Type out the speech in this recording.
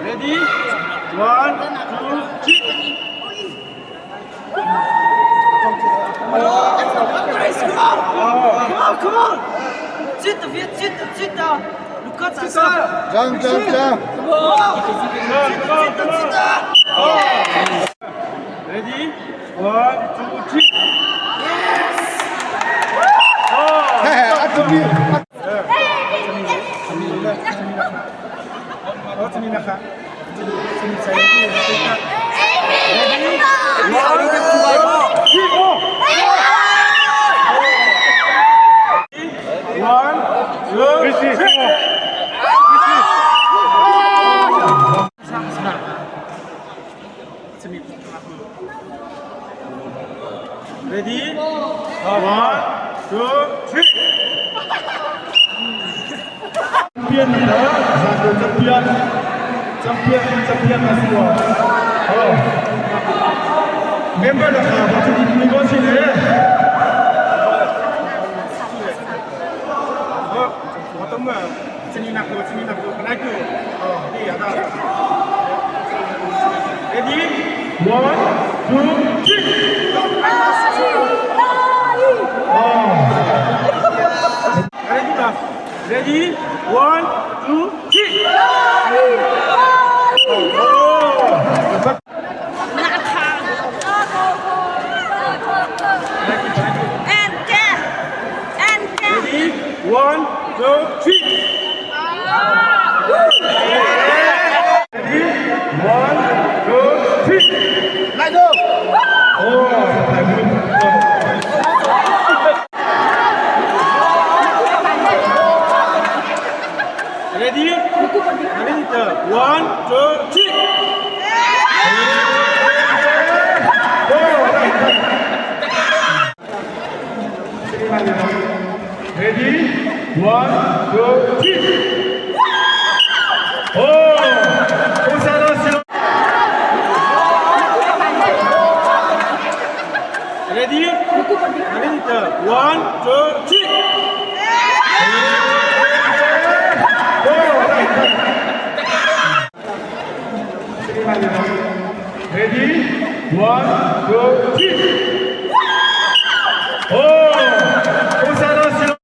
Ready? One, two, Ready? One, two, three. Come on, come on! Zita, via, zita, zita! Luca, zita! Jump, jump, jump. Zita, zita, zita! Ready? One, two, three. Hey, Atomi. One, two, three. Ready? One, two, three. Champion champion champion champion na siwa. Member na ka ba ni ko si le. Oh, tong ma chini na ko chini na ko kanai ko. Oh, di ada. Ready? One, two, three. Oh. Ready ba? Ready? One, two, three. Oh. And ten! And ten! Ready? One, two, three. Ready? One, two, three. Let's go. Oh. Ready? Ready? One, two, three. Ready? One, two, three. Oh! Ready? Ready? One, two, three. Ready? One, two,